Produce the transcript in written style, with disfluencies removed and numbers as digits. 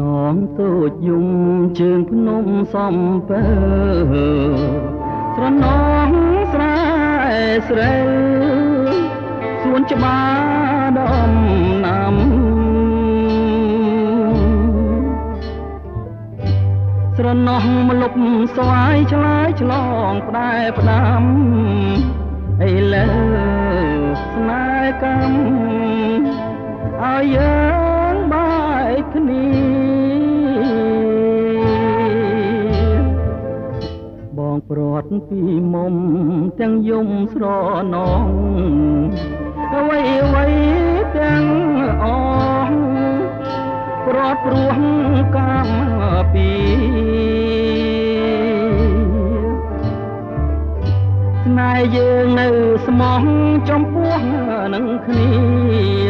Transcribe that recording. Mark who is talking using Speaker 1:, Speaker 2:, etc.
Speaker 1: ណងតូចយំជើងភ្នំសំពើ ស្រណងស្រែស្រូវសួនច្បារដំណាំ ស្រណោះមលុបស្វាយឆ្លើយឆ្លងផ្ដែផ្ដាំ ឥឡូវស្នេហ៍កម្មឲ្យយើងបែកគ្នា បងព្រាត់ពីមុំទាំងយំស្រណង អ្វីអ្វីទាំងអងព្រាត់ព្រោះកម្មពីស្នេហ៍យើងនៅស្មោះចំពោះនឹងគ្នា។